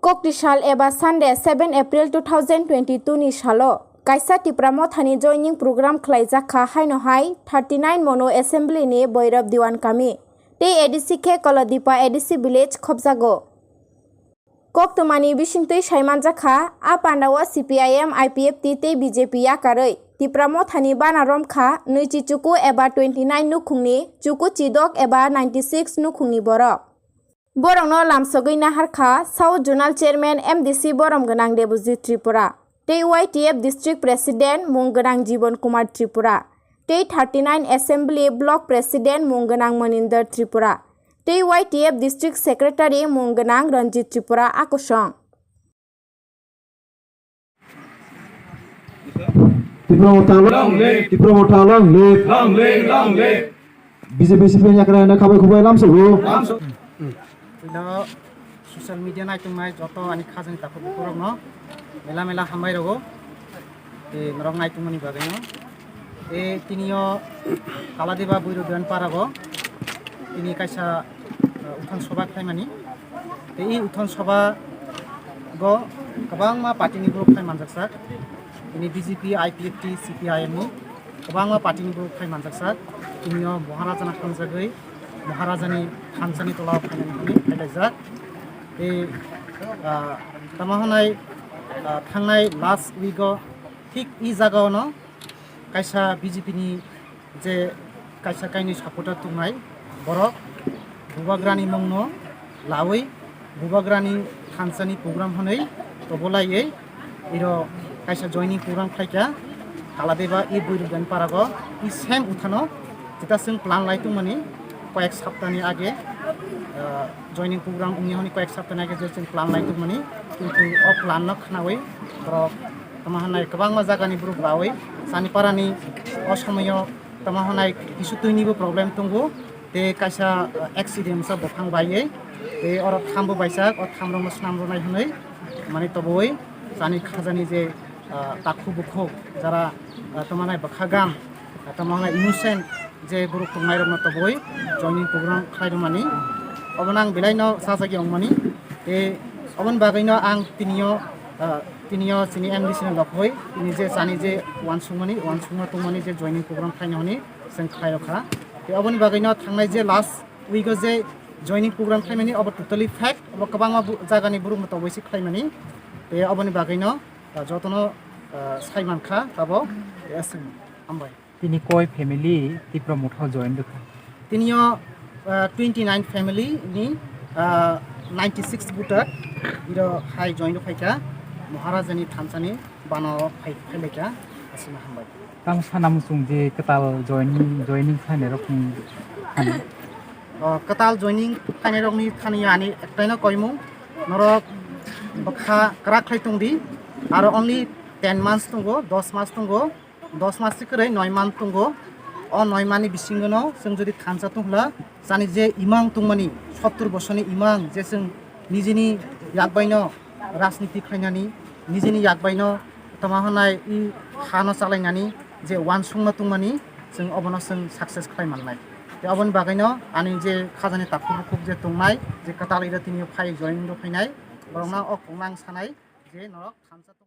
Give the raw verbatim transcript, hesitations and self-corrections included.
Kokti sal eba Sunday seven April two thousand twenty-two ni salo kaisa Tipra Mothani joining program khlaijak kha haino hai thirty nine Mono Assembly ni Boirab Diwan Kami tei A D C khe Kolodipa A D C village khopjago. Koktwmani bisingtwi saimanjak kha, a pandao C P I M, I P F T tei B J P yakarwi Tipra Mothani bana romkha nwichi chuku eba twenty nine nukhungni chuku chidok eba ninety six nukhungni borok. Borokno lamsogwi naharkha South Zonal Chairman M D C borom gwnang Debojit Tripura, tei Y T F District President mung gwnang Jibon Kumar Tripura, tei thirty nine Assembly Block President mung gwnang Maninder Tripura, tei Y T F District Secretary mung gwnang Ranjit Tripura akosong. Tipra Motha long live. Tipra Motha long live. Long live, long live. B J P C P I M yakra na khabai khubai lamsogo. Lamso- Puila social media naitungnai joto ani khajani takhuk bukhurokno mela mela hambai rogo. Tei norok naitungmani bagwino. Tei tinio Kaladeba Buiru Doyan Parago tini kaisa, uh, uthon soba khlaimani. Tei i uthon soba go kwbangma party ni borok phai manjaksak. Tini B J P, I P F T, C P I M ni kwbangma party ni borok phai manjaksak. Tinio Maharaja no hamjagwi Maharaja ni thansa ni tola o phainani hwnwi phailaijak. Tei, ah, tamo hwnai, ah, thangnai last week o thik i jaga o no kaisa B J P ni je kaisa kainwi supporter tongnai borok Bubagrani mungno lawi Bubagrani thansani program hwnwi tobolaiwi iro kaisa joining program khlaikha Kaladeba i Buiru Doyan Parago i same uthano jeta chwng plan lai tongmani koyek saptani age, ah, joining program wngya hwnwi koyek saptani age je chwng plan lai tongmani, kintu o plan no khnawi borok tamo hwnai kwbangma jagani borok lawi Chaniparani o somoyo tamo hwnai kisu twinibo problem tongo. Tei kaisa, ah, accident sa buphang baiwi tei oro thambo baijak, o thamrokno swnamrwnai hwnwi mani toboi chani khajani je, ah, takhu bukhuk jara, ah, tamo hwnai bwkha gam, ah, tamo hwnai innocent je borok tongnairokno toboi joining program khlai rwmani. Obono ang belaino sajagwi wngmani. Tei oboni bagwino ang tinio, ah, tinio chini M D C ni lokhoi tini je chani je uansukmani, uansukma tongmani je joining program khlaina hwnwi chwng khlai rokha. Tei oboni bagwino thangnai je last week o je joining program khlaimani, obo totally fake, obo kwbangma bu-, jagani borokno toboi se khlaimani. Tei oboni bagwino, ah, jotono, ah, sai mankha tabok. Tei aswk hambai. Tini koi family Tipra Motha join rwkha? Tinio, ah, twenty nine family ni, ah, ninety six voter iro hai join rwkhaikha Maharaja ni thansani bana o phai, phailaikha, aswkno hambai. Tamo sana muchung je kwtal joining, joining khlainai rokni thani? O, kwtal joining khlainai rokni thani ani ektaino koimung, norok bwkha kwrak khlai tongdi, aro only ten months tongo, dos mas tongo, dos mas se kwrwi noi man tongo. O noi manni bisingono chwng jodi thansa tongla, chani je imang tongmani, sottur bosorni imang je chwng nijini yakbaino rajniti khlainani, nijini yakbaino tamo hwnai i hano chalainani je uansukma tongmani, chwng obono chwng success khlai mannai. Tei oboni bagwino ani je khajani takhuk bukhuk je tongnai, je kwtal iro tini phai join rw phainai, borokno o kokno ang sanai je norok thansa tong-